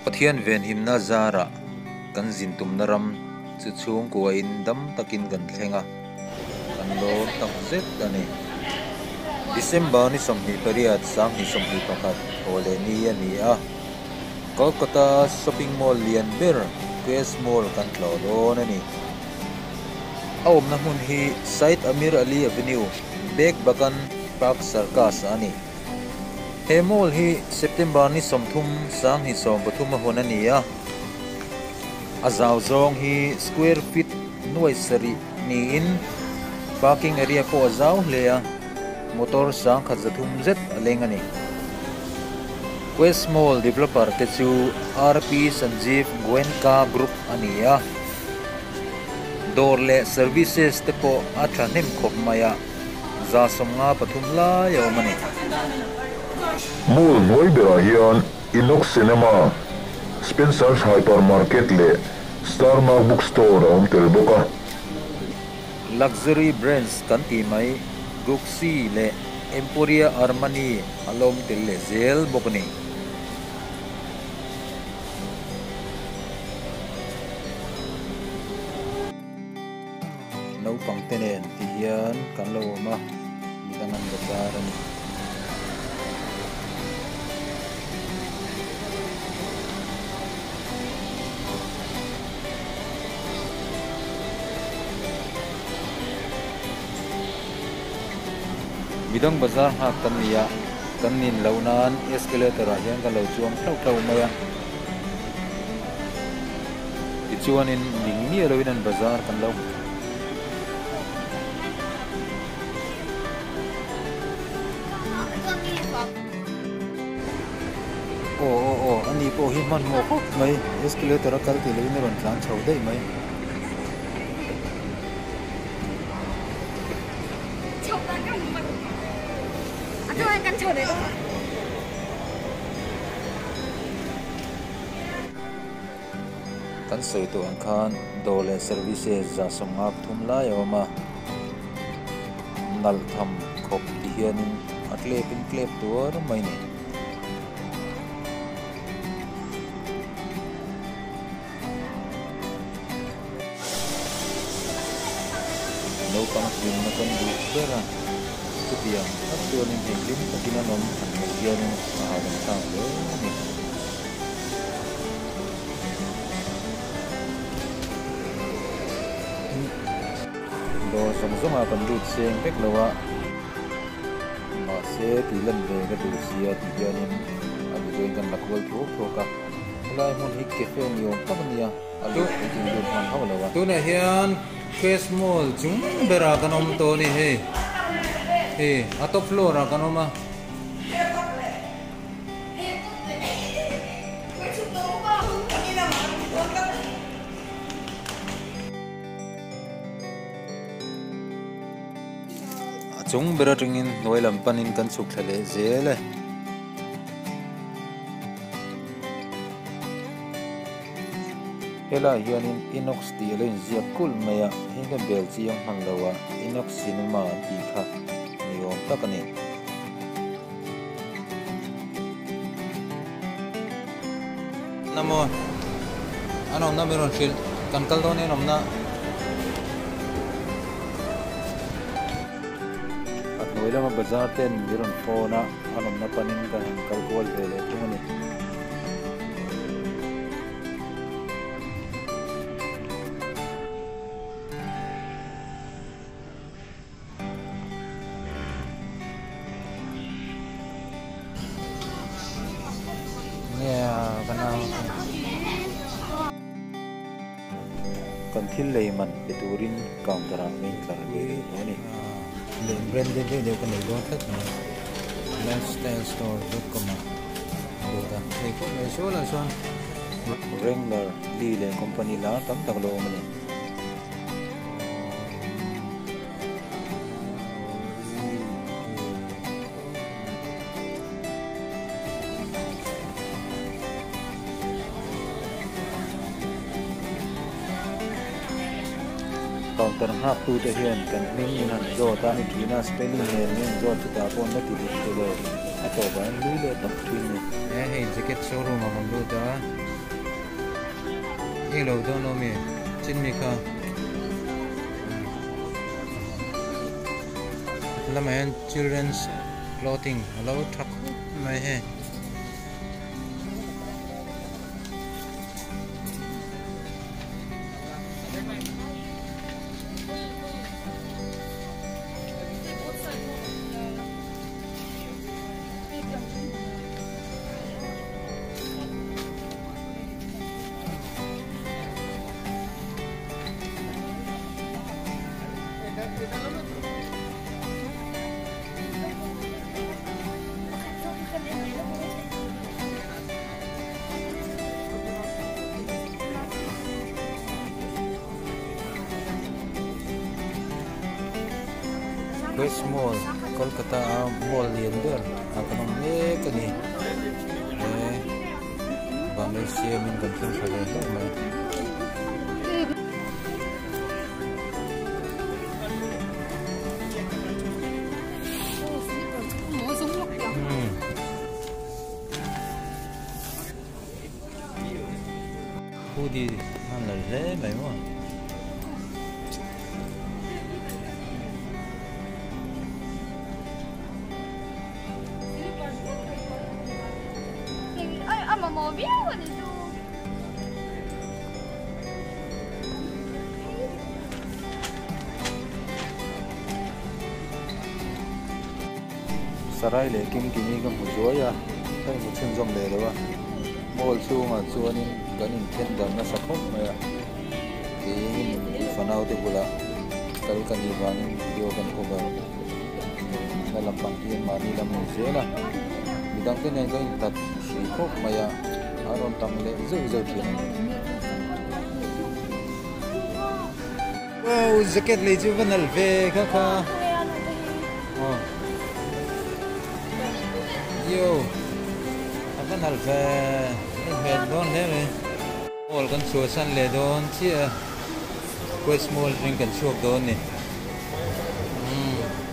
Pathian venhimna zarah kan zin tumna ram chu chhungkuain dam takin kan thleng a, kan lawm tak zet a ni. December ni 28, 2021 thaw leh ni a ni a, Kolkata shopping mall lian ber Quest Mall kan tlawh dawn a ni. A awmna hmun hi Syed Amir Ali Avenue, Beg Bagan Park Circus a ni. He mall hi September ni 30, 2013 a hawn a ni a, a zau zawng hi square feet nuai sarih niin parking area pawh a zau hle a, motor 1300 zet a leng a ni. Quest Mall developer te chu RP Sanjeev Goenka Group a ni a, dawr leh services te pawh a thahnem khawp mai a. 153 lai a awm a ni. Mall hnuai berah hian Inox Cinema, Spencer's Hypermarket leh Star Mark Bookstore a awm tel bawk a. Luxury brands kan tih mai Gucci leh Emporio Armani a la awm tel leh zel bawk a ni. Naupang te nen ti hian kan lo awm a, midang an bazar a ni. Midang bazar nghak kan ni a, kan nin loh nan escalator ah hian kan lo chuang hlauh hlauh mai a. Tichuanin ning miah loin an bazar kan lo hmu. Aw aw aw ani pawh hi hmanhmawh khawp mai escalator a kal tih loin a rawn tlan chho daih mai. Kan sawi tawh ang khan dawr leh services 53 lai a awm a, nalh tham khawp ti hianin a tlep in tlep tuar mai a ni. Naupang hlimna kan duh ber a, chutiang tak chuanin hei hlim takin an awm han hmuh hianin a hahdam thlak hle a ni. Dawr zawng zawngah kan lut seng vek lo a, mahse tih lan ve ka duh sia tih hianin a duhtuin kan la kual thuak thuak a, helai hmun hi cafe ni awm tak a nia, a luh theih chu lut hman hauh lo a. Tunah hian Quest Mall chung berah kan awm tawh a ni hei, hei a top floor ah kan awm a. A chung ber atangin hnuai lam panin kan chhuk thla leh zel e. Helaiah hianin Inox tih a lo inziak kulh mai a, heng hian bel chiang hman lo a Inox Cinema an tih kha ni awm tak a ni. Namaw an awmna min rawn hrilh kan kal dawn in awmna a hnuai lama bazar ten min rawn phone a an awmna panin kan han kal kual ve leh thung a ni. Kan thil lei man pe turin counter ah min tlar ve leh tawh a ni. Leh branded deuh deuh ka nei dawn tlat mai. Lifestyle store dot com ah lut a hei khawp mai saw lah chuan Wrangler, Lee leh company lar tam tak lo awm a ni. Counter nghak tu te hian kan hming in han zawt a thina spelling nen min zawt chutah pawh na ti dik thei lo a tawpah hian lui leh tawp thin a ni. He hei jacket showroom ah kan lut a. Englo dawn lo mi chin mi kha lamah hian children's clothing a lo tha khawp mai hei. West Mall Kolkata a mall lian ber ah kan awm mek a ni he vanlei siamin kan thleng thla ve hlauh mai. Hoodie a nalh hle mai maw. Sarai leh Kimkimi ka hmu zuai a, ka inhmu chhunzawm leh lo a, mall chhungah chuanin kan inthen dan nasa khawp mai a, keiin fanau te bulah kal ka nih vangin video kan cover na lampang hi mahni lam ni zel a, midangte nen ka inhlat hrih khawp mai a, a rawn tam leh zeuh zeuh thin a ni. Wow jacket lei chu va nalh ve kha kha aw yo a va nalh ve a hmel dawn hle mai mall kan chhuah san leh dawn chiah a quest mall atangin kan chhuak dawn a ni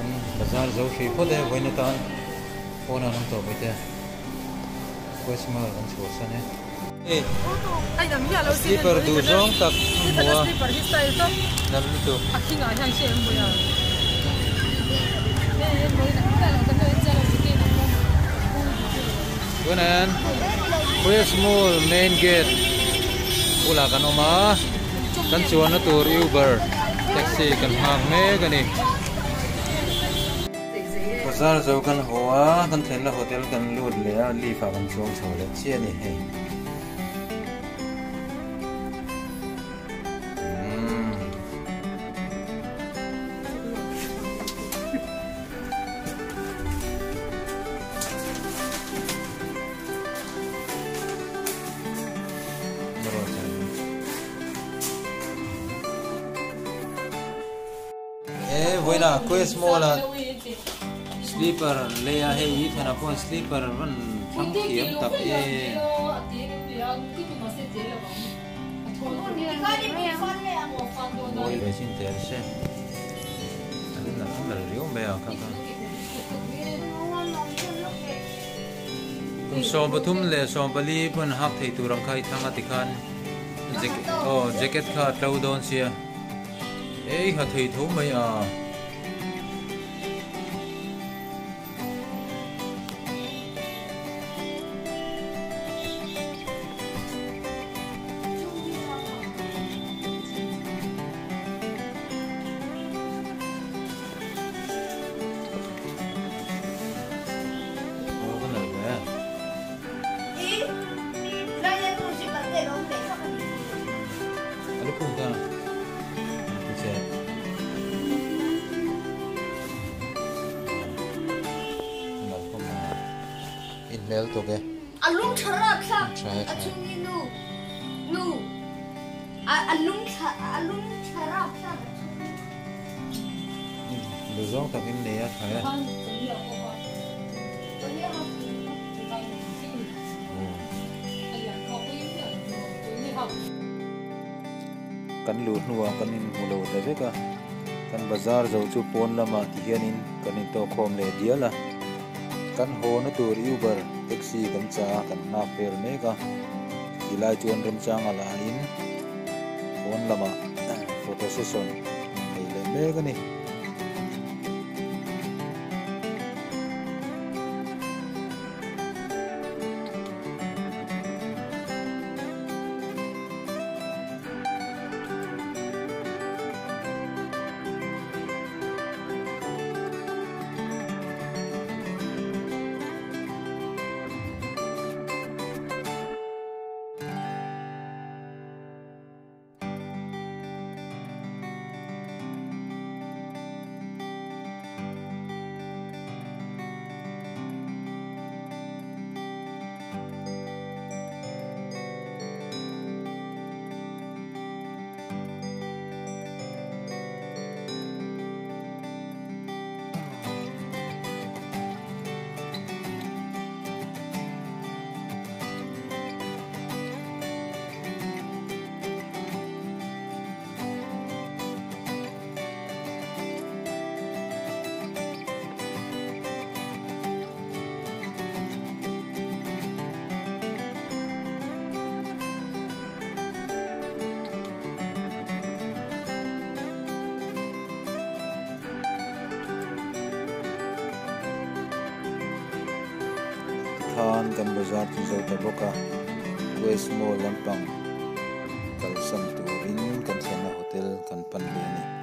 umm kan bazar zo hrih phawt e vawiin atan phone ah an awm tawh mai te a quest mall kan chhuah san e. Slipper duh zawng tak a hmu a, nalh lutuk. Tunah hian Quest Mall main gate bulah kan awm a, kan chuanna tur Uber taxi kan nghak mek a ni. Bazar zo kan haw a, kan thlenna hotel kan lut leh a, lift ah kan chuang chho leh chiah a ni hei. E vawiinah Quest Mall ah sleeper lei a hei hi thanah pawh sleeper rawn thlang thiam tak e. Mawi ve chin teh se an nalh riau mai a kha kha. Kum 13 leh 14 pawn hak thei tur ang kha i thlang a tikhan aw jacket kha a tlo dawn sia. Ei ha thei tho mai a. A lukhum kha an ti che. Nalh khawp mai a. In hmel tuk e. A lung tha rap thlak Tha e a tha. chung i nu nu a a lung tha a lung tha rap thlak a chung i. Lu zawng tak in nei a tha e. Kan luh hnuah kan inhmu lo ta vek a, kan bazar zo chu pawn lamah ti hianin kan intawhkhawm leh dial a, kan haw na tur Uber taxi kan chah a kan nghak vel mek a, tilai chuan remchang a la in. Pawn lamah photo session an nei leh mek a ni. Tikhan kan bazar chu zo ta bawk a, Quest Mall lampang kalsan turin kan thlenna hotel kan pan leh a ni.